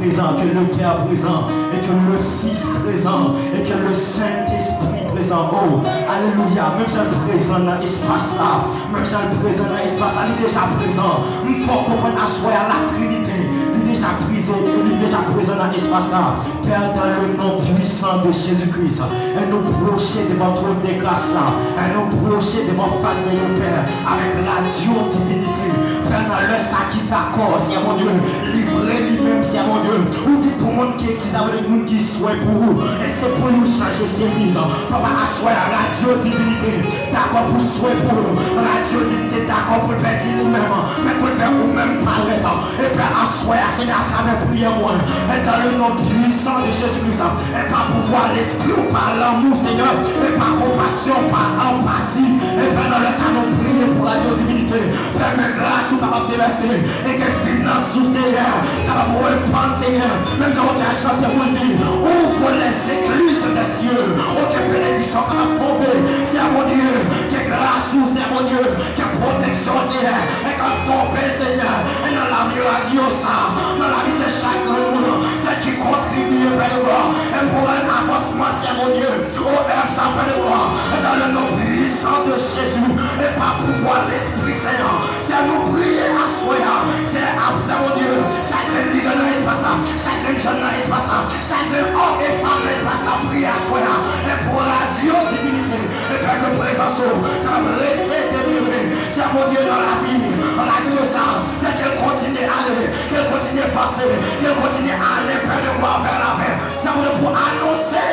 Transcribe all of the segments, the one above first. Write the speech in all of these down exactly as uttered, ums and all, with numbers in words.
Prezan, ke le Pè prezan, e ke le Fis prezan, e ke le Sentespri prezan. Oh, alelouya. Menm jan l prezan nan espas la, menm jan l prezan nan espas la, li deja prezan. M fè w konprann aswè a, Latrinite, li deja prize, li deja prezan nan espas la. Pè, dans le nom puissant de Jésus-Christ, e nou pwoche devan twòn de gras la, e nou pwoche devan fas de nou, Pè, avèk radyo divinite. Pè, nan lè sa ki dakò, Seyè Bondye, livre li menm, Seyè Bondye. Ou di pou moun ki egziste, sa vle di moun ki swe pou ou. E se pou li ou chanje semiz. Papa, aswè a, radyo divinite dakò pou swe pou ou. Radyo divinite dakò pou l pèdi li menm, men pou l fè ou menm parèt. E Pè, aswè a, Senyè, atravè priyè mwen, e dans le nom puissant de Jésus-Christ, e pa pouvwa Lespri ou, pa lanmou, Senyè, e pa konpasyon, pa anpati. E Pè, nan lè sa, nou priye pou radyo divinite. Pè, ke gras ou kapab devèse, e ke finans ou, Senyè, kapab repann, Senyè. Menm jan otè a chante pou l di, ouvre les écluses des cieux, o ke benediksyon kapab tonbe, Seyè Bondye, ke gras ou, Seyè Bondye, ke pwoteksyon, Senyè, e k ap tonbe, Senyè, e nan lavi radyo sa, nan lavi se chak grenn moun, sèl ki kontribye, Pè de glwa, e pou rann avansman, Seyè Bondye, o èv sa, Pè de glwa, e dans le nom puissant de Jésus, e pa pouvwa Lespri Sen an, Seyè, nou priye aswè a, Seyè, ap, Seyè Bondye, chak grenn lidè nan espas la, chak grenn jèn nan espas la, chak grenn òm e fanm nan espas la, priye aswè a, e pou radyo divinite, e Pè ke prezans ou kapab rete demire, Seyè Bondye, nan lavi radyo sa, Seyè, ke l kontinye ale, ke l kontinye vanse, ke l kontinye ale, Pè de glwa, vè lavè, Seyè Bondye, pou anonse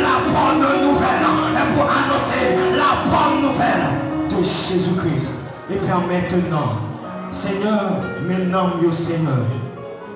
la bonne nouvelle, e pou anonse la bonne nouvelle de Jésus-Christ. E Pè, mentnan, Senyè, men nanm yo, Senyè.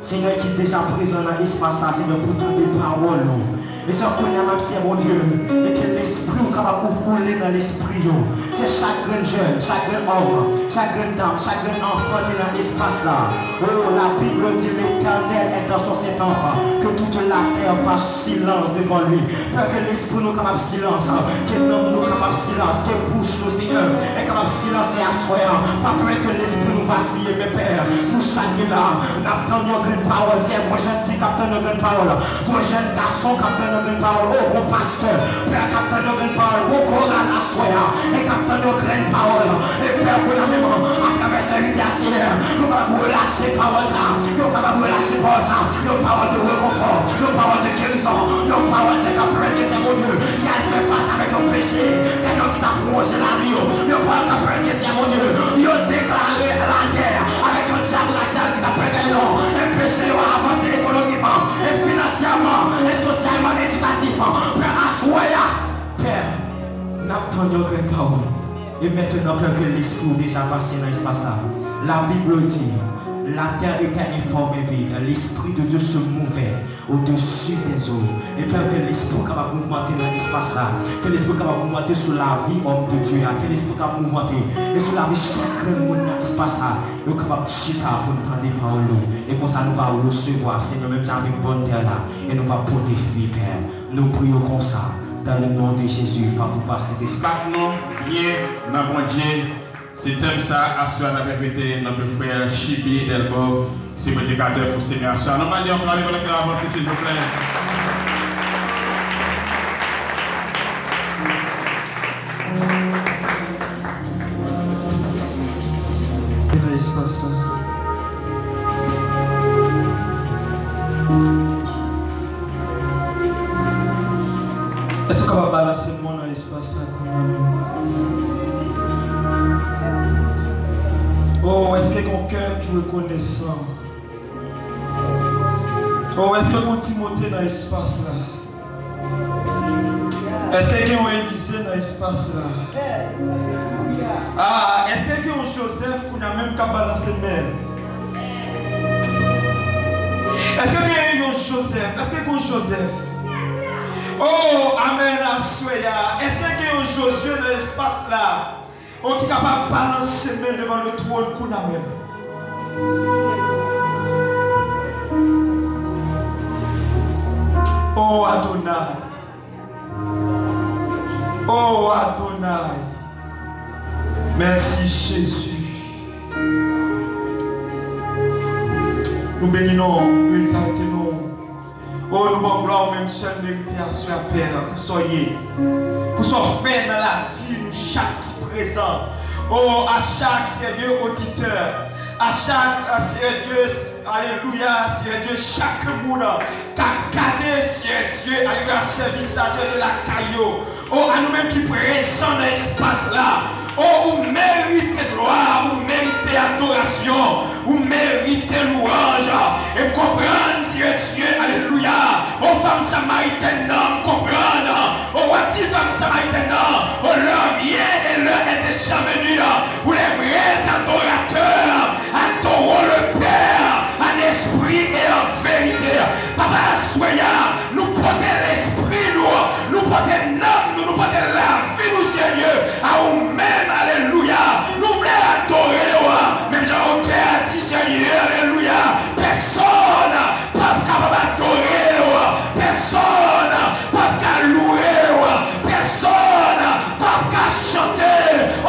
Senyè ki deja prezan nan espas sa, Senyè, pou tande pawòl ou. E se kounye a menm, Senyè Bondye, e ke Lespri ou kapab ouvri koule nan lespri yo. Se chak grenn jèn, chak grenn òm, chak grenn dam, chak grenn anfan ki nan espas la. Oh, la Bible dit, l'Éternel est dans son saint temple, que toute la terre fasse silence devant lui. Pè, ke lespri nou kapab silans, ke nanm nou kapab silans, ke bouch nou, Senyè, e kapab silanse aswè a. Pa pèmèt ke lespri nou vasiye, men Pè, nou chak ki la, n ap tann yon grenn pawòl, Senyè, gon jèn fi k ap tann yon grenn pawòl, gon jèn gason k ap tann yon grenn pawòl, o, gon pastè, Pè, k ap tann yon grenn pawòl, gon koral aswè a, e k ap tann yon grenn pawòl, e Pè, kounye a menm, atravè sèvitè a, Senyè, nou kapab relache pawòl sa, yo kapab relache pawòl sa, yon pawòl de rekonfò, yon pawòl de gerizon, yon pawòl se k ap pèmèt ke Seyè Bondye, y al fè fas avèk yon peche, kèk nonm ki t ap wonje lavi yo, yon pawòl k ap pèmèt ke Seyè Bondye, yo deklare latè avèk yon dyab rasyal ki t ap pèdi non, e peche yo avanse ekonomikman, e finansyèman, e sosyalman, edikatif, Pè, aswè a, Pè, n ap tann yon grenn pawòl. E mentnan, Pè, ke lespri w deja pase nan espas la. La Bible dit, la terre était informe et vide, l'Esprit de Dieu se mouvait au-dessus des eaux. E Pè, ke lespri w kapab mouvmante nan espas la. Ke lespri w kapab mouvmante sou lavi òm de Dye a. Ke lespri w kapab mouvmante e sou lavi chak grenn moun nan espas la. Yo kapab chita pou n tande pawòl ou. E konsa nou va resevwa, Senyè, menm jan avèk bòn tè la. E nou va pote fwi, Pè. Nou priye w konsa, dans le nom de Jésus, pa pouvwa Sentespri. Bat nou byen nan Bondye. Se tèm sa a, aswè a n ap repete, notre frè Chibi Delbo, se predikatè pou semèn aswè a. Nou ba li yon apla, li pral avanse, silvouplè. Nan espas la. Èske w kapab balanse men w nan espas la kounye a menm? Oh, èske gen yon kè ki rekonesan? Oh, èske gen yon Timote nan espas la? Èske gen yon Elize nan espas la? Ah, èske gen yon Jozèf kounye a menm k ap balanse men l? Èske gen yon Jozèf? Èske gen yon Jozèf? Oh, amèn, aswè a. Èske gen yon Jozye nan espas la? Oh, ki kapab balanse men l devan le twòn kounye a menm? Oh, Adonay. Oh, Adonay. Mèsi, Jezi. Nou beni non w, nou egzalte non w. O, nou ba w glwa, ou menm sèl merite aswè a, Pè, pou sa w ye, pou sa w fè nan lavi nou chak ki prezan. O, a chak, Senyè Dye, oditè, a chak, a, Senyè Dye, alelouya, Senyè Dye, chak moun k ap gade, Senyè Dye, alelouya, sèvis sa, Senyè Dye, lakay yo. O, a nou menm ki prezan nan espas la. O, ou merite glwa, ou merite adorasyon, ou merite lwanj. E m konprann, Senyè Dye, alelouya. O, fanm samaritèn nan, m konprann. O, w ap di fanm samaritèn nan, o, l'heure vient et l'heure est déjà venue où les vrais adorateurs adoreront le Père en esprit et en vérité. Papa, aswè a, nou pote lespri nou, nou pote nanm nou, nou pote lavi nou, Senyè, a ou menm, alelouya. Nou vle adore w, menm jan otè a di, Senyè, alelouya. Pèsonn p ap kapab adore w, pèsonn p ap ka louwe w, pèsonn p ap ka chante.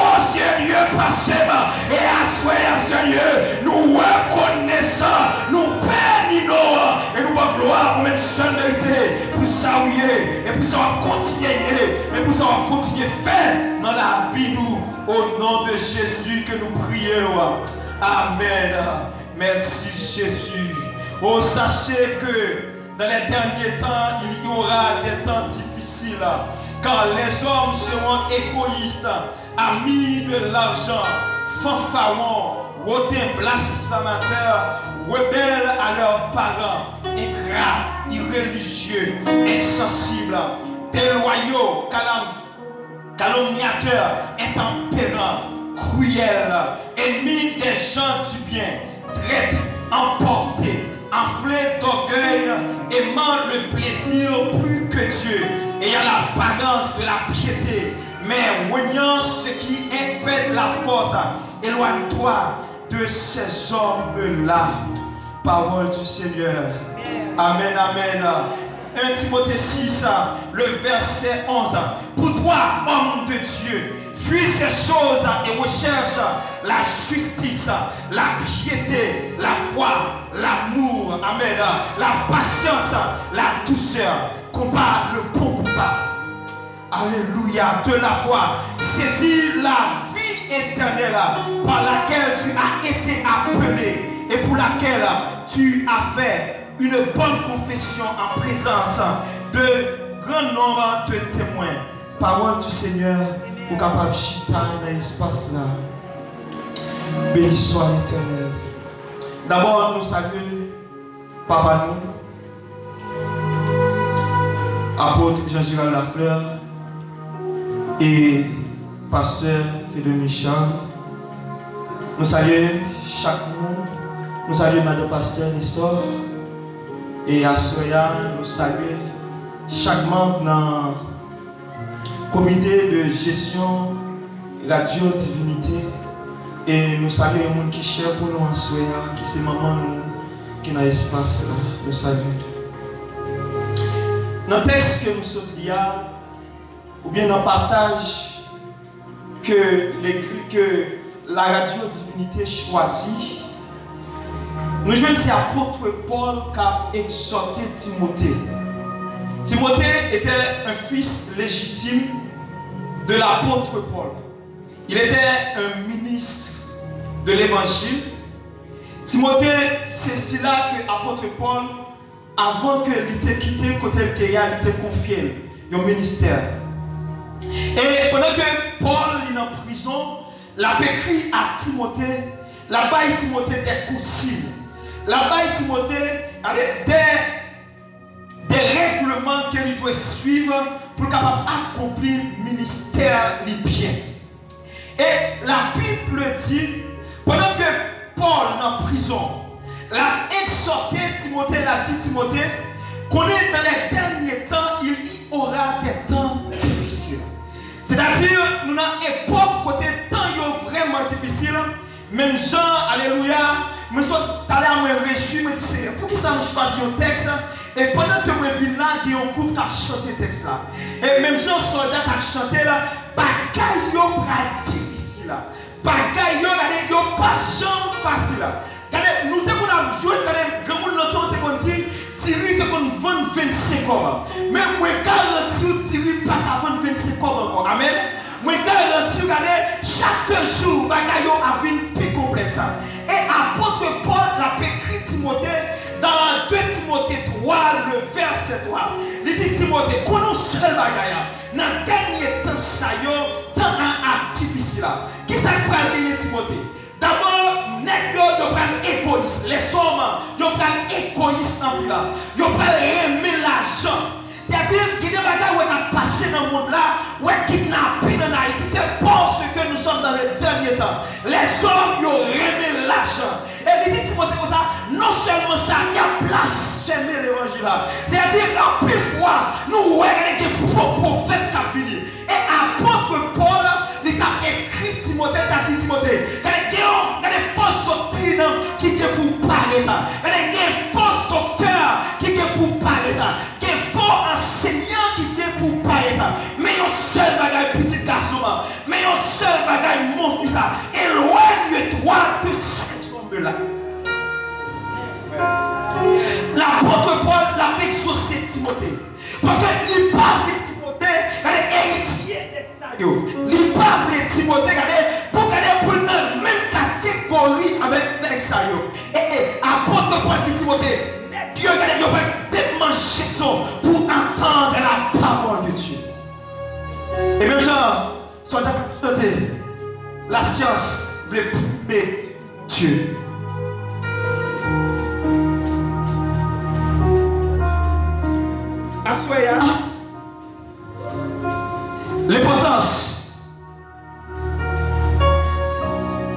O Senyè, pase m, e aswè a, Senyè, nou rekonesan, nou beni non w, e nou ba w glwa, ou menm sèl merite, pou sa ou ye, e pou sa w ap kontinye ye, e pou sa w ap kontinye fè nan lavi nou. Au nom de Jésus que nous prions. Amen. Merci Jésus. Oh, sachez que dans les derniers temps, il y aura des temps difficiles, car les hommes seront égoïstes, amis de l'argent, fanfarons, hautains, blasphémateurs, rebelles à leurs parents, ingrats, irréligieux, insensibles, déloyaux, calam- calomniateurs, intempérants, cruels, ennemis des gens du bien, traîtres, emportés, enflés d'orgueil, aimant le plaisir plus que Dieu, ayant l'apparence de la piété, mais reniant ce qui est fait la force. Éloigne-toi de ces hommes-là. Parole du Seigneur. Amen, amen. Un Timothée six, le verset onze. Pour toi, homme de Dieu, fuis ces choses et recherche la justice, la piété, la foi, l'amour, amen, la patience, la douceur, combat le bon combat. Alléluia, de la foi, saisis la vie éternelle par laquelle tu as été appelé et pour laquelle tu as fait une bonne confession en présence de grand nombre de témoins. Parole du Seigneur, ou kapab chita nan espas la. Béni soit l'Éternel. Dabò, nou salye Papa nou, Apot Jean Gérald Lafleur e Pastè Fedony Charles. Nou salye chak moun. Nou salye Madan Pastè Nestor. E aswè a, nou salye chak manm nan Komite de jesyon Radyo Divinite, e nou salye yon moun ki chè pou nou aswè a, ki se manman nou, ki nan espas la. Nou salye. Nan tèks ke nou sot li a, oubyen nan pasaj ke legri-, ke la Radyo Divinite chwazi, nou jwenn se apot Pòl k ap egzòte Timote. Timote était un fils légitime de l'apôtre Paul. Il était un ministre de l'évangile. Timote se sila ke apot Pòl, avan ke li te kite kote l te ye a, li te konfye l yon ministè. E pandan ke Pòl li nan prizon, l ap ekri a Timote, l ap bay Timote de konsiy, l ap bay Timote, gade, de, de règleman ke li dwe swiv pou l kapab akonpli ministè li byen. E Labib di, pandan ke Pòl nan prizon, l ap egzòte Timote, l ap di Timote, konnen dans les derniers temps, il y aura des temps difficiles. Sètadi, nou nan epòk kote tan yo vrèman difisil, menm jan, alelouya, mwen sot talè a mwen rejwi, mwen di, Seyè, poukisa m chwazi yon tèks, e pandan ke mwen vin la, gen yon gwoup k ap chante tèks la. E menm jan sòlda t ap chante l, bagay yo pral difisil. Bagay yo, gade, yo p ap janm fasil. Gade, nou te konn ap jwenn, gade, granmoun nan tan te konn di, diri te konn vann vennsenk kòb. Men mwen garanti w, diri pa ka vann vennsenk kòb ankò. Amèn. Mwen garanti w, gade, chak jou, bagay yo ap vin pi konplèks. E apot Pòl l ap ekri Timote, dans deux Timothée trois, le verset trois, li di Timote, konnen yon sèl bagay, nan dènye tan sa yo, tan an ap difisil. Kisa k pral genyen, Timote? Dabò, nèg yo, yo pral egoyis. Lèzòm, yo pral egoyis anpil. Yo pral renmen lajan. Sètadi, gen de bagay ou wè k ap pase nan mond la, ou wè kidnaping ann Ayiti, c'est parce que nous sommes dans les derniers temps. Lèzòm, yo renmen lajan. E li di Timote konsa, non sèlman sa, y ap blasfeme levanjil la. Sètadi, anpil fwa, nou wè, gade, gen fo pwofèt k ap vini. E apot Pòl, li t ap ekri Timote, li t ap di Timote, gade, gen yon, gade fos doktrin ki gen pou parèt. Gade, gen fos doktè ki gen pou parèt. Gen fo ansenyan ki gen pou parèt. Men yon sèl bagay, pitit gason an. Men yon sèl bagay, mon fils a. Éloigne-toi de ces hommes-là. Lapot Pòl, l ap egzòse Timote. Paske li pa vle Timote, gade, eritye nèg sa yo. Li pa vle Timote, gade, pou gade pou l nan menm kategori avèk nèg sa yo. E, e, apot Pòl di Timote, nèg yo, gade, yo pa t dwe manje son pour entendre la parole de Dieu. E menm jan, sòlda t ap chante, la science vle prime Dieu. Aswè a, lenpòtans.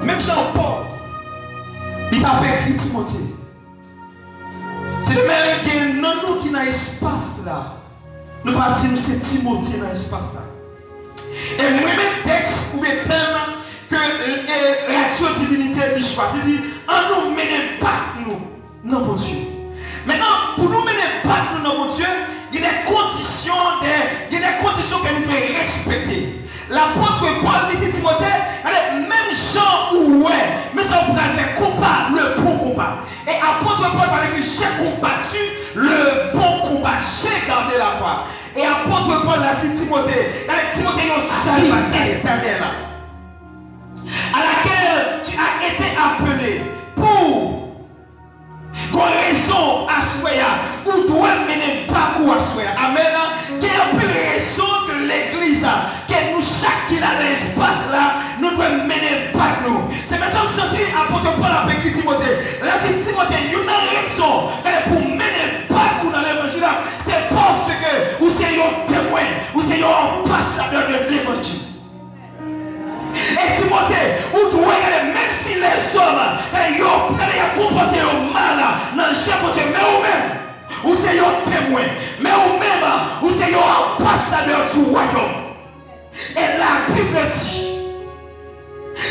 Menm jan Pòl, li t ap ekri Timote. Se menm gen nan nou ki nan espas la. Nou ka di nou se Timote nan espas la. E mwen menm tèks oubyen tèm ke, e, Radio Divinité li chwazi, di, ann nou mennen bak nou nan Bondye. Mentnan, pou nou mennen bak nou nan Bondye, gen de kondisyon, de, gen de kondisyon ke nou dwe respekte. Lapot Pòl, li di Timote, gade, menm jan ou wè, men sa ou pral fè konba, le bon combat. E apot Pòl pral ekri, j'ai combattu le bon combat, j'ai gardé la foi. E apot Pòl la di Timote, gade, Timote, yon sèl bagay, Etènèl, à laquelle tu as été appelé pour Gon rezon aswè a, ou dwe mennen bak ou aswè a. Amèn. Gen anpil rezon ke legliz a, ke nou chak ki la nan espas la, nou dwe mennen bak nou. Se menm jan m santi apot Pòl ap ekri Timote. L ap di Timote, youn nan rezon, gade, pou mennen bak ou nan levanjil la, se paske ou se yon temwen, ou se yon anbasadè de levanjil. E Timote, ou dwe gade, menm si lèzòm, gade, yo, gade, y ap konpòte yo mal nan je Bondye, men ou menm, ou se yon temwen, men ou menm, ou se yon anbasadè du wayòm. Et la Bible dit,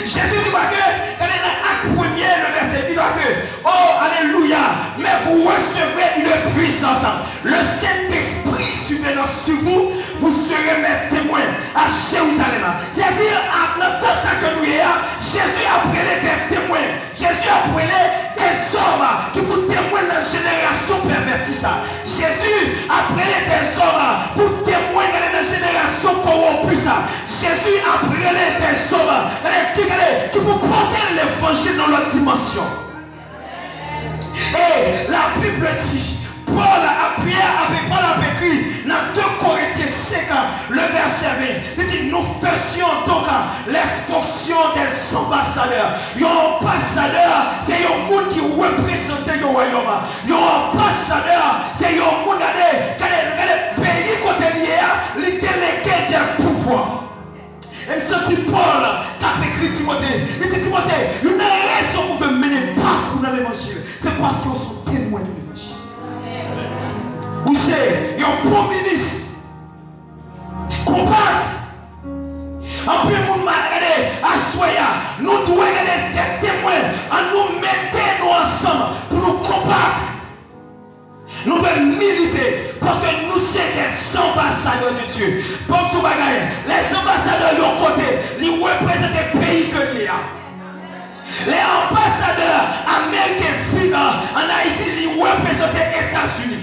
Jezi di pa ke, gade nan Ak premye, le vèsè, li di pa ke, oh, alelouya, mais vous recevrez une puissance. Le Saint-Esprit survenant sur vous, vous serez mes témoins à Jérusalem. Sètadi, a, nan tan sa ke nou ye a, Jezi ap rele de temwen. Jezi ap rele de zòm ki pou temwen nan jenerasyon pèvèti sa. Jezi ap rele de zòm pou temwen gade nan jenerasyon kowonpi sa. Jezi ap rele de zòm gade ki, gade, ki pou pote levanjil nan lòt dimansyon. E la Bible di, Pòl ap, Pyè ap, Pòl ap ekri nan de Korentyen senk, le vèsè ven, li di, nous faisions donc les fonctions des ambassadeurs. Yon anbasadè, se yon moun ki reprezante yon wayòm. Yon anbasadè, se yon moun, gade, gade, gade peyi kote li ye a, li delege de pouvwa. E m santi Pòl t ap ekri Timote. Li di Timote, youn nan rezon pou ke w mennen bak ou nan levanjil, se paske w se yon temwen de levanjil. Ou se yon bon minis. Konbat. Anpil moun mal gade aswè a. Nou dwe gade de temwen. Ann nou mete nou ansanm pou nou konbat. Nou dwe milite, paske nou se des ambassadeurs de Dieu. Bon, tout bagay, les ambassadeurs yon kote, li reprezante peyi ke li ye a. Lè anbasadè ameriken vin an Ayiti, li reprezante Etazini.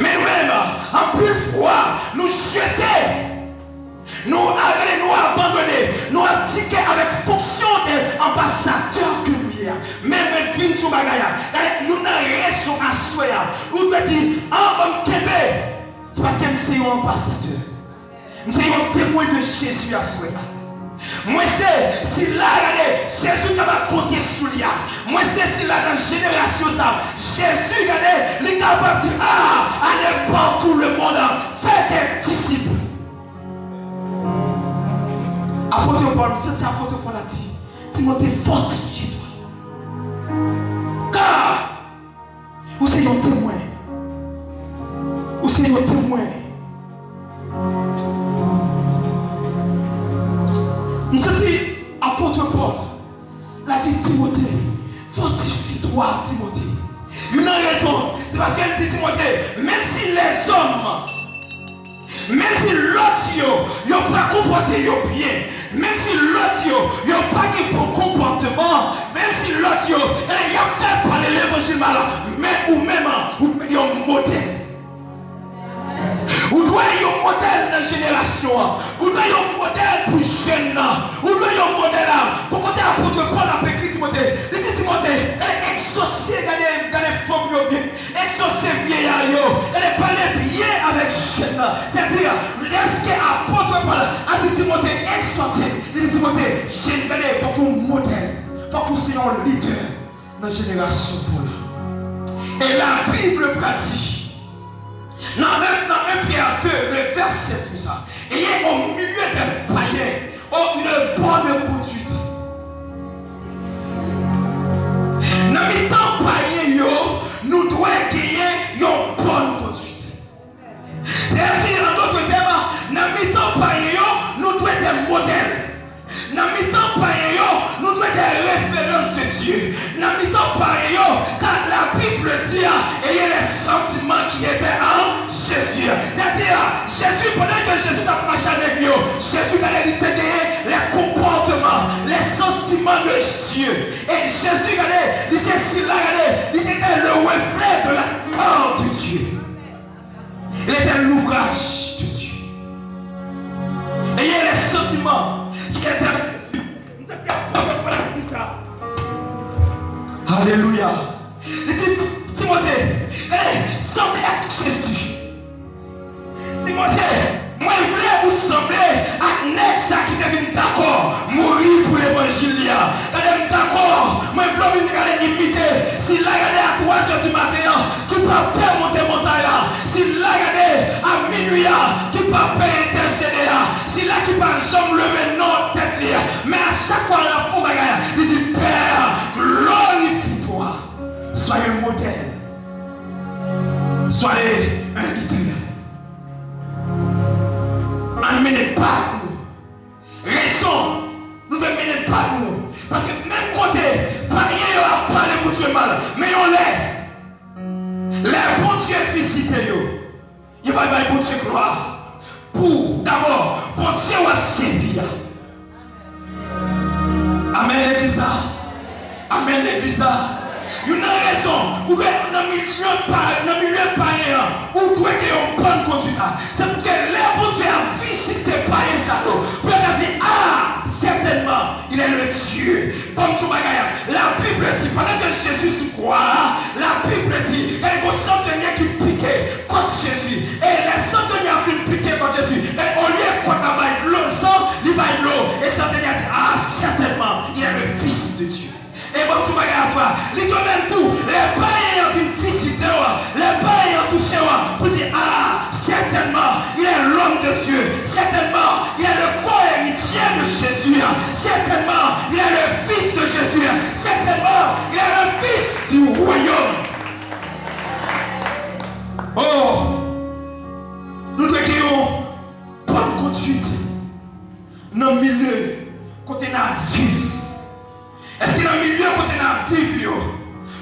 Men nou Jete. Nou abandone, nou abandone, nou abdike avèk fonksyon de anbasadè ke nou ye a. Men mwen vin di yon bagay a. Gade, youn nan rezon aswè a, ou dwe di, "An, ban m kenbe." Se paske m se yon anbasadè. M se yon temwen de Jezi aswè a. Mwen se sila, gade, Jezi kapab konte sou li a. Mwen se sila nan jenerasyon sa. Jezi, gade, li kapab di, "Ah, allez partout le monde, faites des disciples." Apot Pòl, m santi apot Pòl ap di, "Timote, fortifie-toi. Car ou se yon temwen. Ou se yon temwen." M santi apot Pòl la di Timote, "Fortifie-toi, Timote." Youn nan rezon, se paske l di Timote, menm si lèzòm, menm si lòt yo, yo pa konpòte yo byen, menm si lòt yo, yo pa gen bon konpòteman, menm si lòt yo, e, y ap fè pale levanjil mal, men ou menm, ou dwe yon modèl. Ou dwe yon modèl nan jenerasyon an. Ou dwe yon modèl pou jèn nan. Ou dwe yon modèl a. Pou kote apot Pòl ap ekri Timote, li di Timote, gade egzòse, gade, gade fanm yo byen. Egzòse vyeya yo, gade pale byen avèk jèn nan. Sètadi, lèske apot Pòl ap di Timote, egzòte, li di Timote, jèn, gade, fòk ou modèl, fòk ou se yon lidè nan jenerasyon pou la. E la Bib pral di, nan en, nan en Pyè de, le vèsè douze, ayez au milieu des païens, oh, une bonne conduite. Nan mitan payen yo, nou dwe genyen yon bòn kondwit. Sètadi, an dòt tèm, nan mitan payen yo, nou dwe de modèl. Nan mitan payen yo, nou dwe de référence de Dieu. Nan mitan payen yo, car la Bible dit, ayez les sentiments qui étaient en Jésus. Sètadi, Jezi, pandan ke Jezi t ap mache avèk yo, Jezi, gade, li te genyen les comportements, les sentiments de Dieu. E Jezi, gade, li se sila, gade, li te le reflet de la gloire de Dieu. Il était l'ouvrage de Dieu. Ayez les sentiments qui étaient en Jésus. M santi apot Pòl ap di sa. Alelouya. Li di, Timote, gade, sanble ak Jezi. Timote, mwen vle ou sanble ak nèg sa ki te vin dakò mouri pou levanjil li a. Gade, m dakò, mwen vle w vin gade imite sila, gade, a twa zè di maten an, ki pa pè monte montay la. Sila, gade, a minui a, ki pa pè entèsede a. Sila ki pa janm leve non tèt li a. Men a chak fwa l ap fè yon bagay, li di, Père, glorifie-toi. Soyez un modèle. Soyez un leader. Ann mennen bak nou. Rezon nou dwe mennen bak nou. Paske menm kote payen yo ap pale Bondye mal, men yon lè, lè Bondye vizite yo, yo va bay Bondye glwa pou, dabò, Bondye w ap sèvi a. Amèn, legliz la. Amèn, legliz la. Youn nan rezon, ou dwe nan milye pa-, nan milye payen an, ou dwe gen yon bòn kondwit la. Se paske lè Bondye ap vizite payen sa yo, pou yo ka di, ah, certainement, il est le Dieu. Ban m di w bagay la. La Bible di, pandan ke Jezi sou kwa a, la Bible di, gade, gon santènyè ki pike kòt Jezi. E lè santènyè a fin pike kòt Jezi, gade, olye kòt la bay dlo, san, li bay dlo. E santènyè a di, ah, certainement, il est le Fils de Dieu. E ban m di w bagay aswè a, li te menm tou, lè payen an vin vizite w, lè payen an touche w, pou di, ah, certainement, il est l'homme de Dieu. Certainement, il est le co-héritier de Jésus. Certainement, il est le fils de Jésus. Certainement, il est le fils du royaume. Oh, nou dwe gen yon bòn kondwit nan milye kote n ap viv. Èske nan milye kote n ap viv yo,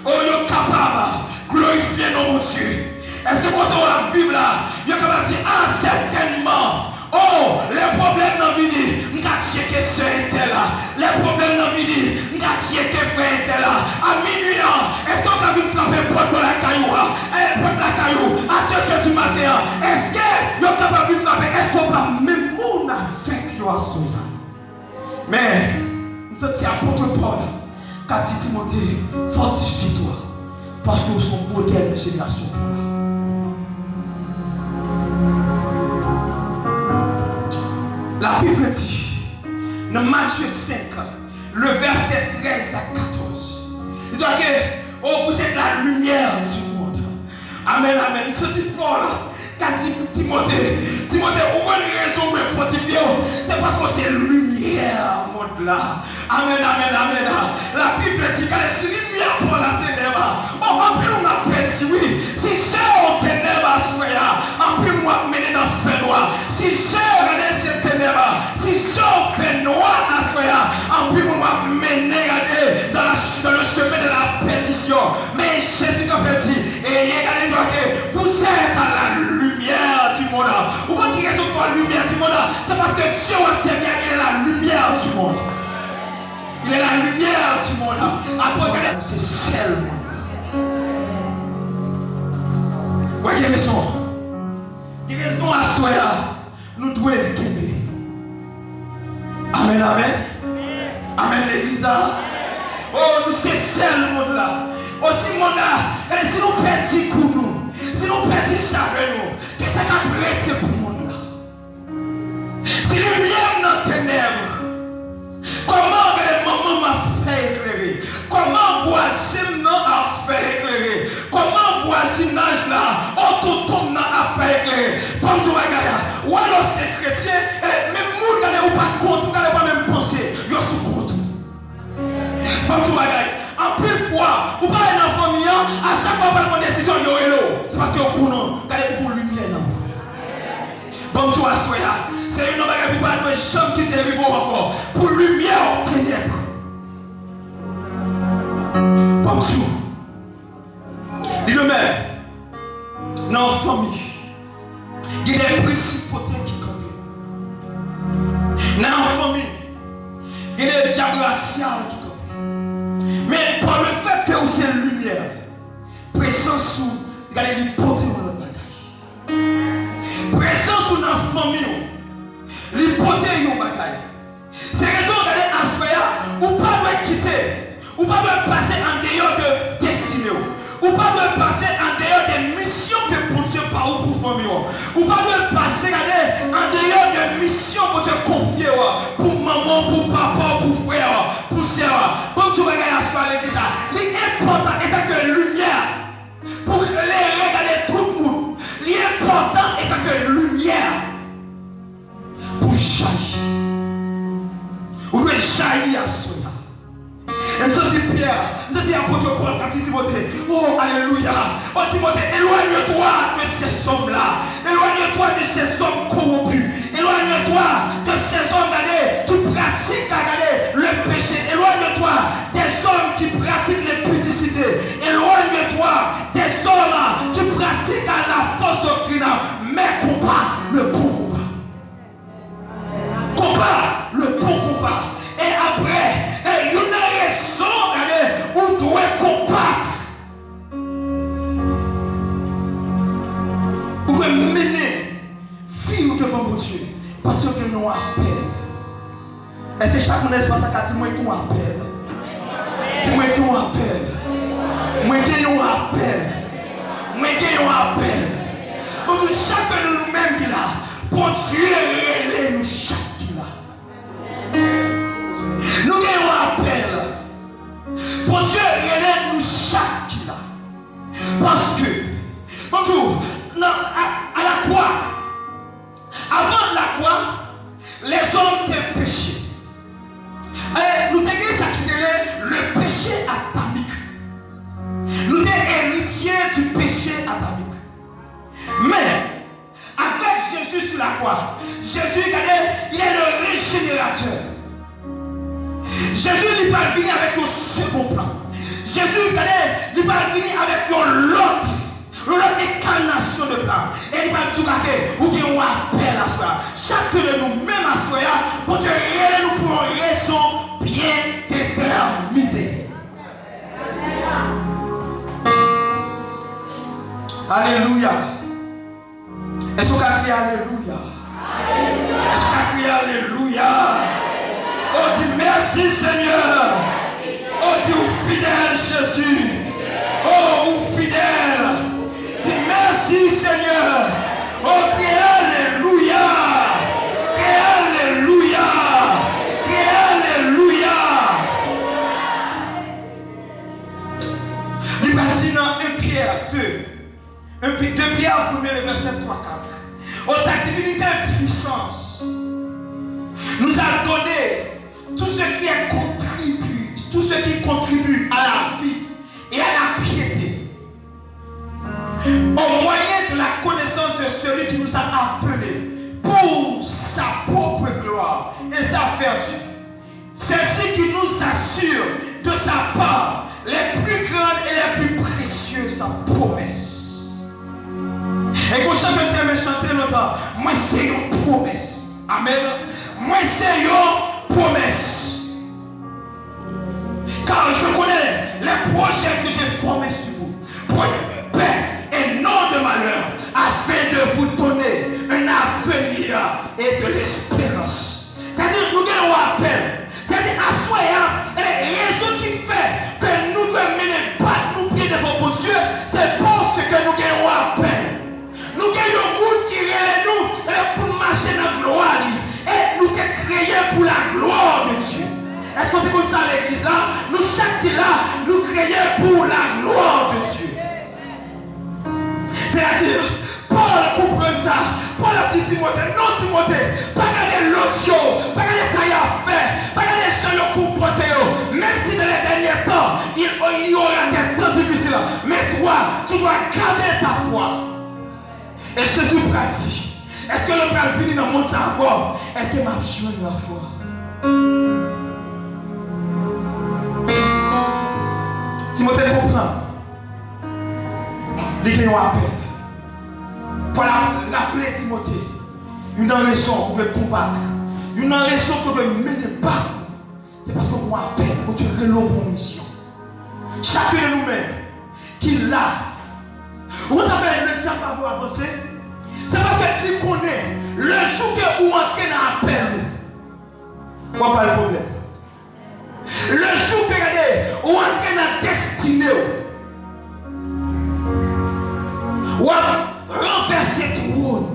o, yo kapab glorifye non Bondye? Èske kote w ap viv la, yo kapab di, ah, sètènman, o, lè pwoblèm nan vini, m ka tcheke sè entèl la. Lè pwoblèm nan vini, m ka tcheke frè entèl la. A minui an, èske yo ka vin frape pòt bò lakay ou a? E pòt lakay ou, a de zè di maten an, èske yo kapab vin frape? Apot Pòl ka di Timote, fòtifye twa, paske w se yon modèl nan jenerasyon w la. Labib di, nan Matye senk, le vèsè trèz a katòz, li di ke, oh, vous êtes la lumière du monde. Amèn, amèn. M santi Pòl k ap di Timote, Timote, ou konn rezon mwen fòtifye w, se paske w se limyè mond la. Amèn, amèn, amèn. Labib di, gade, si limyè pa w la tenèb, oh, anpil moun ap pèdi, wi. Si je w tenèb aswè a, anpil moun ap mennen nan fènwa. Si je w, gade, se tenèb, si je w fènwa aswè a, anpil moun ap mennen, gade, dans la ch-, dans le chemin de la perdition. Men Jezi kanpe di, ayez, gade, di ke vous êtes la lumière du monde. Ou konn ki rezon fè w limyè du monde? Se paske Dye w ap sèvi a, il est la lumière du monde. Il est la lumière du monde. Apre, gade, se sèl mond. Wè, gen rezon. Gen rezon aswè a. Nou dwe kenbe. Amèn, amèn. Amèn, legliz la. Oh, nou se sèl mond la. Oh, si mond la, e si nou pèdi gou nou, si nou pèdi save nou, kisa k ap rete pou mond la? Si limyè m nan tenèb, kòman, gade, manman m ap fè eklere? Kòman vwazen m nan ap fè eklere? Kòman vwazinaj la, ototon m nan ap fè eklere? Ban m di w bagay la. Ou wè lè w se kretyen, e menm moun, gade, ou pa t kont ou, gade, ou pa menm panse, yo sou kont ou. Ban m di w bagay. Anpil fwa, ou pa wè nan fanmi an, a chak fwa ou pral pran desizyon, yo rele w. Se paske yo konnen, gade, ou gon limyè nan ou. Ban m di w aswè a, se youn nan bagay pou pa dwe janm kite rive w ankò, pou limyè w tenèb. Ban m di w, li de menm, nan yon fanmi, gen de prensipotè ki kanpe. Nan yon fanmi, gen de dyab rasyal ki kanpe. Men, pa le fèt ke ou se limyè, prezans ou, gade, li pote yon lòt bagay. Prezans ou nan fanmi w, li pote yon bagay. Se rezon, gade, aswè a, ou pa dwe kite, ou pa dwe pase andeyò de destine w. Ou pa dwe pase andeyò de misyon ke Bondye ba ou pou fanmi w. Ou pa dwe pase, gade, andeyò de misyon Bondye konfye w, pou manman w, pou papa w, pou frè w, pou sè w. Ban m di w bagay aswè a, legliz la. Li enpòtan, antanke limyè, pou klere, gade, tout moun. Li enpòtan antanke limyè pou jayi. Ou dwe jayi aswè a. E m santi Pyè, m santi apot Pòl k ap di Timote, oh, alelouya. Oh, Timote, éloigne-toi de ces hommes-là. Éloigne-toi de ces hommes corrompus. Éloigne-toi de ces hommes, gade, ki pratik, gade, le péché. Éloigne-toi des hommes qui pratiquent l'impudicité. Éloigne-toi des hommes qui pratiquent la fausse doctrine. Mais combat le bon combat. Konba le bon konba. E apre, e youn nan rezon, gade, ou dwe konbat. Ou dwe mennen vi w devan Bondye. Paske w gen yon apèl. Èske chak moun nan espas la ka di, mwen gen yon apèl? Di, mwen gen yon apèl. Mwen gen yon apèl. Mwen gen yon apèl. Bon, nou chak nou, nou menm ki la, Bondye rele nou chak ki la. Nou gen yon apèl. Bondye rele nou chak ki la. Paske, bon, tou, nan, a, a la kwa, avan la kwa, lèzòm te peche. E nou te gen sa ki te rele le péché adamique. Nou te eritye du péché adamique. Men, avèk Jezi sou la kwa, Jezi, gade, il est le régénérateur. Jezi, li pral vini avèk yon second plan. Jezi, gade, li pral vini avèk yon lòt, yon lòt enkanasyon de plan. E li pral di w ke ou gen yon apèl aswè a. Chak de nou menm aswè a, Bondye rele nou pou yon rezon byen detèmine. Alelouya. Èske w ka kriye alelouya? Èske w ka kriye alelouya? Oh, di mèsi, Senyè. Fidèl Jezi. Oh, ou fidèl. Di mèsi, Senyè. Oh, kriye alelouya. Kriye alelouya. Kriye alelouya. Li pral di nan en Pyè de, en Pyè, de Pyè, premye, le vèsè twa, kat. Oh, sa divinité et puissance nous a donné tout ce qui est contribue, tout ce qui contribue à la vie et à la piété, au moyen de la connaissance de celui qui nous a appelés pour sa propre gloire et sa vertu, celle-ci qui nous assure de sa part les plus grandes et les plus précieuses promesses. E gon chan ke m te renmen chante lontan, mwen se yon pwomès. Amèn. Mwen se yon pwomès. Car je connais les projets que j'ai formés sur vous, projets de paix et non de malheur, afin de vous donner un avenir et de l'espérance. Sa di nou gen yon apèl. Sa di aswè a, e rezon ki fè ke nou dwe mennen bat nou pye devan Bondye, se paske nou gen yon apèl. Nou gen yon moun ki rele nou, e pou n mache nan glwa li. E nou te kreye pour la gloire de Dieu. Èske w te konn sa legliz la? Nou chak ki la, nou kreye pour la gloire de Dieu. Sètadi, Pòl konprann sa. Pòl ap di Timote, non Timote, pa gade lòt yo, pa gade sa y ap fè, pa gade jan yo konpòte yo. Menm si dans les derniers temps, il y aura des temps difficiles, mais toi, tu dois garder ta foi. E Jezi pral di, èske lè m pral vini nan mond sa ankò, èske m ap jwenn lafwa? Timote konprann. Li gen yon apèl. Pòl ap raple Timote, youn nan rezon ou dwe konbat, youn nan rezon ke w dwe mennen bat ou, se paske w gen yon apèl, Bondye rele w pou yon misyon. Chak youn de nou menm ki la, ou konn sa fè lè dyab pa vle w avanse? Se paske li konnen, lejou ke ou antre nan apèl ou, w ap bay pwoblèm. Lejou ke, gade, ou antre nan destine w, w ap ranvèse twòn.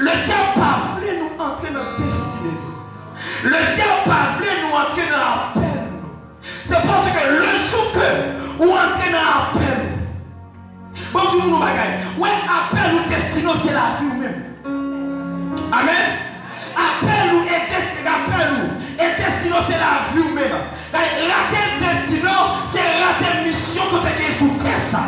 Ledyab pa vle nou antre nan destine nou. Ledyab pa vle nou antre nan apèl nou. Se paske lejou ke ou antre nan apèl ou, Bon, di moun yon bagay. Wè, apèl ou, destine w, se lavi w menm. Amèn. Apèl ou e desti-, apèl ou e destine w, se lavi w menm. Gade, rate destine w, se rate misyon ke w te gen sou tè sa.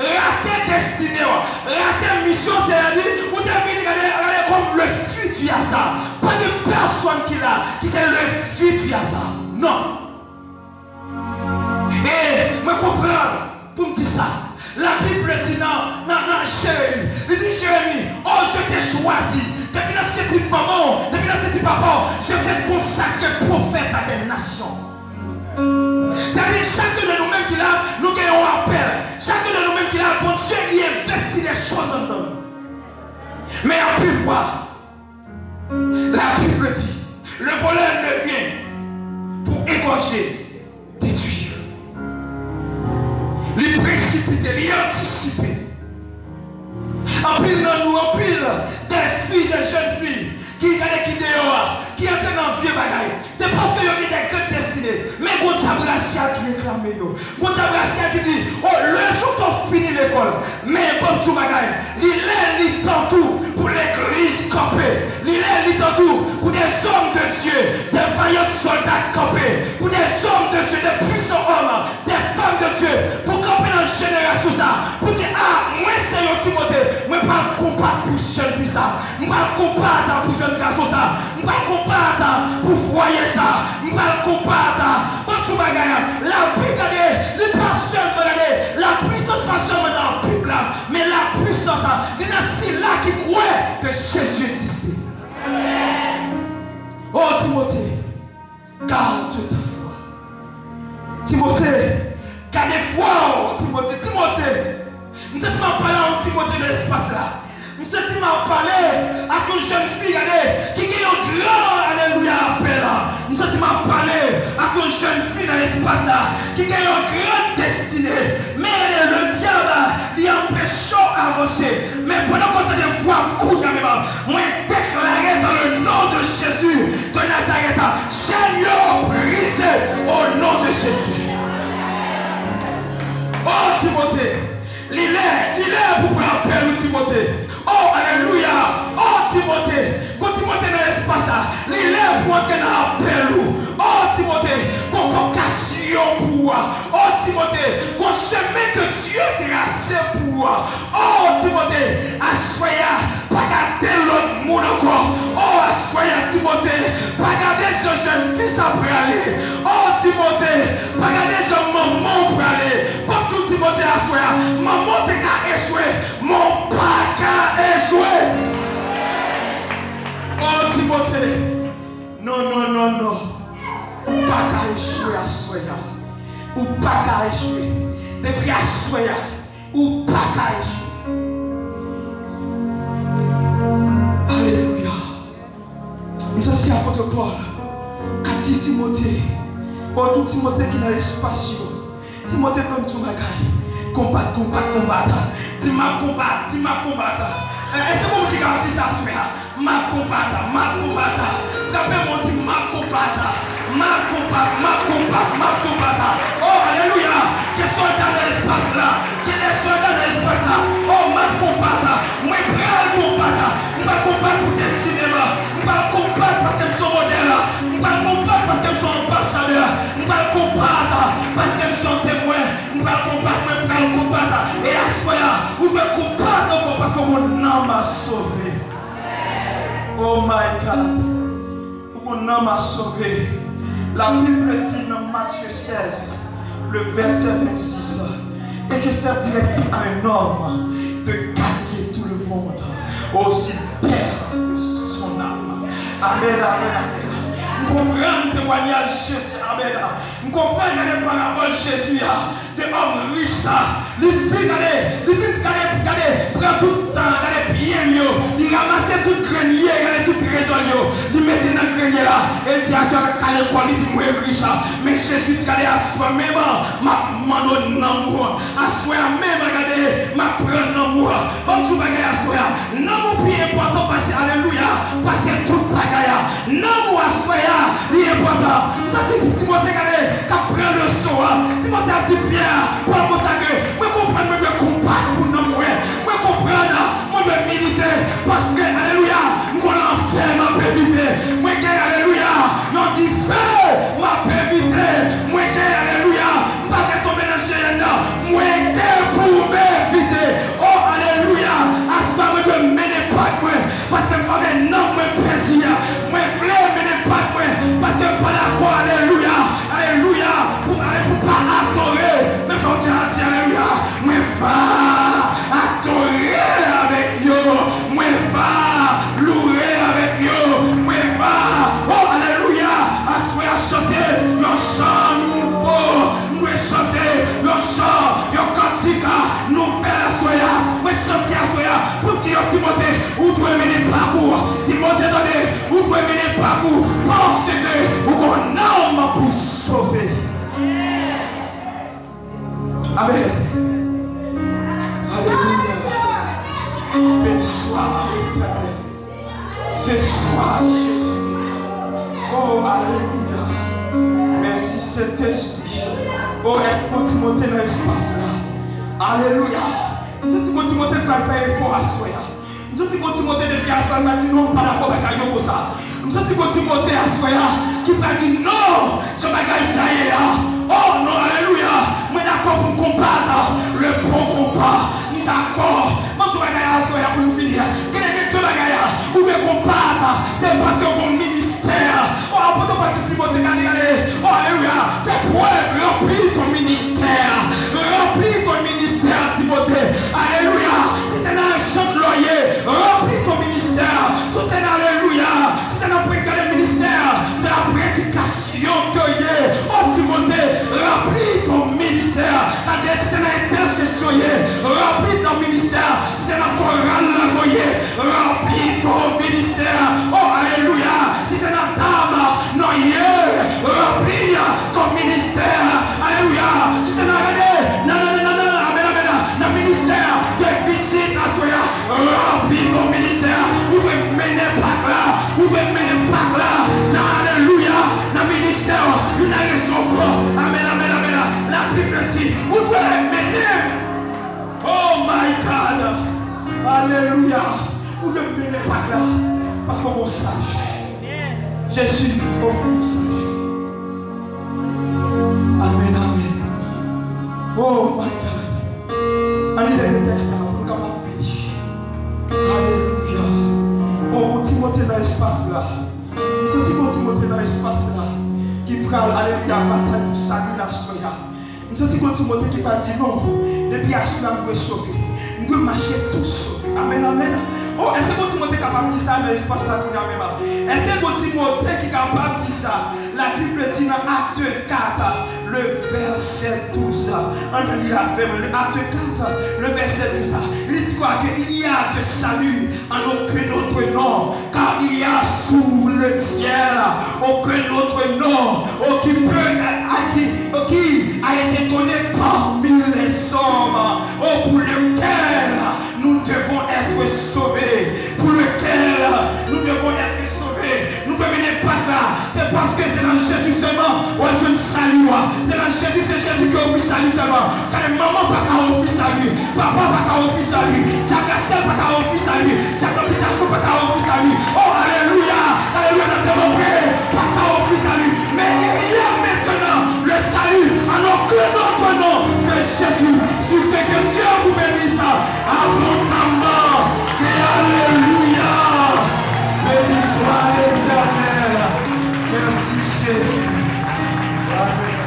Rate destine w, rate misyon, se vle di, ou te vini, gade, gade, comme le fruit du hasard. Pas de personne qui l'a, qui c'est le fruit du hasard. Non. E mwen konprann pou m di sa. Labib di nan, nan, nan Jeremi, li di, Jeremi, oh, je t'ai choisi. Depi nan senti manman w, depi nan senti papa w, je t'ai consacré prophète à des nations. Sa vle di, chak de nou menm ki la, nou gen yon apèl. Chak de nou menm ki la, Bondye, li envesti de choz anndan nou. Men anpil fwa, la Bible dit, le voleur ne vient pour égorger, détruire. Li presipite, li antisipe. Anpil nan nou, anpil de fi, de jèn fi ki gade ki deyò a, ki antre nan vye bagay. Se paske yo gen de grenn destine. Men gon dyab rasyal ki reklame yo. Gon dyab rasyal ki di, oh, lè jou ke w fini lekòl. Men bon, ti bagay. Li lè, li tan tou pou legliz kanpe. Li lè, li tan tou pou des hommes de Dieu, des vaillants soldats kanpe. Pou des hommes de Dieu, des puissants hommes, des femmes de Dieu, pou kanpe nan jenerasyon sa. Pou di, ah, mwen se yon Timote, mwen pral konbat pou jèn fi sa. M pral konbat pou jèn gason sa. M pral konbat pou fwaye sa. M pral konbat. Bon, ti bagay la. Labib, gade, li pa sèlman, gade, la puissance pa sèlman nan Bib la, men la puissance, li nan sila ki kwè ke Jezi egziste. Oh, Timote, garde ta foi. Timote, gade fwa w, Timote, Timote. M santi m ap pale a yon Timote nan espas la. M santi m ap pale ak yon jèn fi, gade, ki gen yon gran, alelouya, apèl la. M santi m ap pale ak yon jèn fi nan espas la, ki gen yon gran destine. Men gade, ledyab, li anpeche w avanse. Men pandan w konn tande vwa m kounye a, men mwen deklare dans le nom de Jésus de Nazareth, chèn yo brize au nom de Jésus. Oh, Timote, li lè, li lè pou pran apèl ou, Timote. Oh, alelouya! Oh, Timote, kon Timote nan espas la, li lè pou antre nan apèl ou. Oh, Timote, kon vokasyon pou ou a. Oh, Timote, kon chemen ke Dye trase pou ou a. Oh, Timote, aswè a, pa gade lòt moun ankò. Oh, aswè a, Timote, pa gade jan jèn fi sa prale. Oh, Timote, pa gade jan manman w prale. Ban m di w, Timote, aswè a, manman w te ka echwe. Men w pa ka echwe. Oh, Timote. Non, non, non, non. Ou pa ka echwe aswè a. Ou pa ka echwe. Depi aswè a, ou pa ka echwe. Alelouya. M santi apot Pòl ka di Timote, o, tout Timote ki nan espas yo, Timote, ban m di w bagay. Konbat, konbat, konbat. Di, "M ap konbat, di, m ap konbat." E, èske gon moun ki ka di sa aswè a? "M ap konbat, m ap konbat." Trape men w, di, "M ap konbat, m ap konbat, m ap konbat, m ap konbat." Oh, alelouya! Gen sòlda nan espas la. Gen de sòlda nan espas la. Oh, m ap konbat. Mwen pral konbat. M pral konbat pou destine m. M pral konbat paske m se yon modèl. M pral konbat paske m se yon anbasadè. M pral konbat paske m se yon temwen. M pral konbat, mwen pral konbat. E aswè a, ou dwe konbat ankò paske w gon nanm a sove. Oh my God. Ou gon nanm a sove. La Bible dit dans Matthieu seize, le verset vingt-six, et que servirait-il à un homme de gagner tout le monde, oh, s'il perd son âme? Amen, amen, amen. M konprann temwayaj Jezi, amen. M konprann gade parabòl Jezi a, de òm rich sa. Li fin gade, li fin gade, gade, pran tout tan, gade byen li yo. Li ranmase tout grenye, gade tout trezò li yo. Li mete nan grenye la. E l di, "Aswè a, m ka lekòl." Li di, "Mwen rich la." Men Jezi di, "Gade, aswè menm, m ap mande w nanm ou. Aswè a menm, gade, m ap pran nanm ou." Ban m di w bagay aswè a. Nanm ou pi enpòtan pase, alelouya, pase tout bagay a. Nanm ou aswè a, li enpòtan. M santi Timote gade k ap pran leson an. Timote ap di Pyè, Pòl konsa ke, "Mwen konprann mwen dwe konbat pou nanm mwen. Mwen konprann mwen dwe milite. Paske, alelouya, m gon lanfè m ap evite. Mwen gen, alelouya, yon dife m ap evite. Mwen gen, alelouya, m pa vle tonbe nan jeyèn nan. Mwen gen pou m evite." Oh, alelouya! Aswè a mwen dwe mennen bak mwen, paske m pa vle nanm mwen pèdi a. Mwen vle mennen bak mwen, paske m pa dakò, alelouya, alelouya, pou, ale, pou pa adore. Menm jan w te a di, alelouya, mwen va adore avèk yo, mwen va louwe avèk yo, mwen va, oh, alelouya, aswè a chante yon chan nouvo. M dwe chante yon chan, yon kantik nouvèl aswè a. Mwen soti aswè a pou m di yo, Timote, ou dwe mennen bak ou. Timote, tande, ou dwe mennen bak ou. Paske ou gon nanm pou sove. Amen. Alelouya. Beni swa Letènèl. Beni swa Jezi. Oh, alelouya. Mèsi, Sentespri. Oh, èske gon Timote nan espas la? Alelouya. M santi gon Timote pral fè efò aswè a. M santi gon Timote depi aswè a, l pral di, "Non, m pa dakò bagay yo konsa." M santi gon Timote aswè a ki pral di, "Non, jan bagay sa ye a. Oh, non, alelouya. Mwen dakò pou m konbat le bon konba. M dakò." Ban m di w bagay aswè a pou nou fini. Gen, gen de bagay a ou dwe konbat. Se paske w gon ministè. Oh, apot Pòl di Timote, gade, gade. Oh, alelouya. Fè prèv, ranpli ton ministè. Ranpli ton ministè, Timote. Alelouya. Si se nan jant lò ye, ranpli ton ministè. Si se nan, alelouya, si se nan prè-, gade ministè de la prédication ke w ye, o Timote, ranpli ton ministè. Gade, si se nan entèsesyon ye, ranpli ton ministè. Si se nan koral la ke w ye, ranpli ton ministè. Oh, alelouya. Si se nan dam nan ye, ranpli ton ministè. Alelouya. Ou dwe mennen pak la. Paske w gon saj. Jezi ofri nou saj. Amèn, amèn. Oh my God. Ann li dènye tèks sa pou nou kapab fini. Alelouya. Oh, gon Timote nan espas la. M santi gon Timote nan espas la ki pral, alelouya, batay pou sali n aswè a. M santi gon Timote ki pral di, non, depi aswè a m dwe sove. M dwe mache tou sove. Amèn, amèn. Oh, èske gon Timote kapab di sa nan espas la kounye a menm a? Èske gon Timote ki kapab di sa? Labib di nan Akte kat, le vèsè douz. Ann li avè mwen, le Akte kat, le vèsè douz. Li di kwa? Que il y a de salut en aucun autre nom, car il y a sous le ciel aucun autre nom, oh, qui peut, à qui, oh, qui a été donné parmi les hommes, oh, pour lequel nous devons être sauvés, pour lequel nous devons être sauvés. Nou dwe mennen pak la. Se paske se nan Jezi sèlman w ap jwenn sali w a. Se nan Jezi, se Jezi ki ofri sali sèlman. Gade, manman pa ka ofri sali. Papa pa ka ofri sali. Dyak Rasyèl pa ka ofri sali. Dyak Lanbitasyon pa ka ofri sali. Oh, alelouya! Alelouya, nan tèm anpre, pa ka ofri sali. Mais il y a maintenant le salut en aucun autre nom que Jésus. Si c'est que Dieu vous bénisse abondamment, et alléluia, béni soit l'Éternel. Merci Jésus. Amen.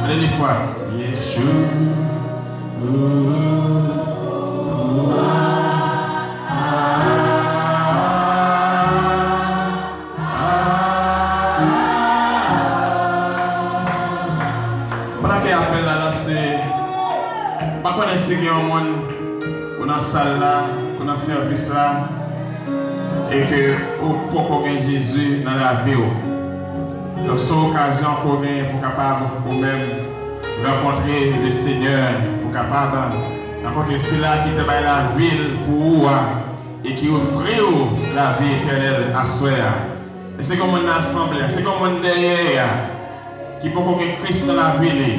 Dènye fwa. Yeshua. Pandan ke apèl la lanse, m pa konnen si gen yon moun ou nan sal la, ou nan sèvis la, e ke ou poko gen Jezi nan lavi w. Donk, se yon okazyon ke w genyen pou w kapab ou menm rankontre le Senyè, pou w kapab rankontre sila ki te bay lavi l pou ou a, e ki ofri w lavi etènèl aswè a. Èske gen yon moun nan asanble a? Èske gen yon moun dèyè a ki poko gen Kris nan lavi li?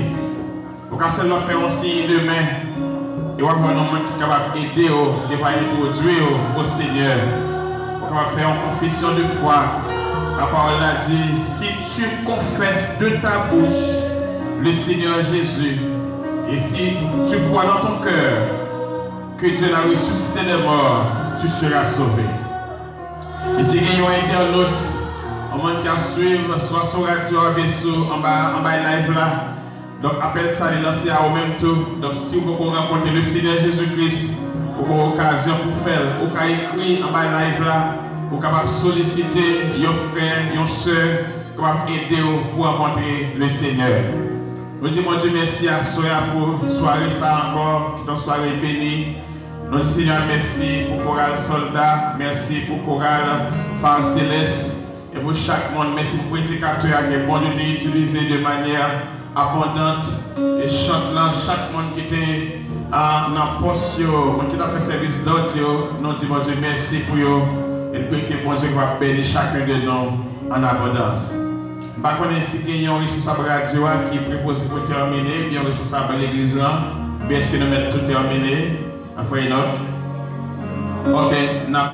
Ou ka sèlman fè yon siy de men, e w ap wè yon moun ki kapab ede w, ki va entwodui w o Senyè. Ou kapab fè yon konfesyon de fwa. La pawòl la di, si tu confesses de ta bouche le Seigneur Jésus, et si tu crois dans ton cœur que Dieu l'a ressuscité des morts, tu seras sauvé. E si gen yon entènot, yon moun k ap swiv, swa sou radyo a oubyen sou anba, anba live la, donk, apèl sa li lanse a ou menm tou. Donk, si w poko rankontre le Senyè Jezi Kris, ou gen okazyon pou fè l. Ou ka ekri anba live la, ou kapab solisite yon frè, yon sè, kapab ede w pou rankontre le Senyè. Nou di Bondye mèsi aswè a pou sware sa ankò, ki t yon sware beni. Nou di Senyè mèsi pou koral sòlda, mèsi pou koral Far Celeste, e pou chak moun, mèsi pou predikatè a ke Bondye te itilize de manyè abondant, e chant lan, chak moun ki te, a, nan pòs yo, moun ki t ap fè sèvis dòt yo, nou di Bondye mèsi pou yo, e nou priye ke Bondye kapab beni chacun de nous en abondance. M pa konnen si gen yon responsab radyo a ki prepoze pou tèmine, oubyen yon responsab legliz lan, oubyen èske nou mèt tou tèmine? Frè Enòk? Ok, n ap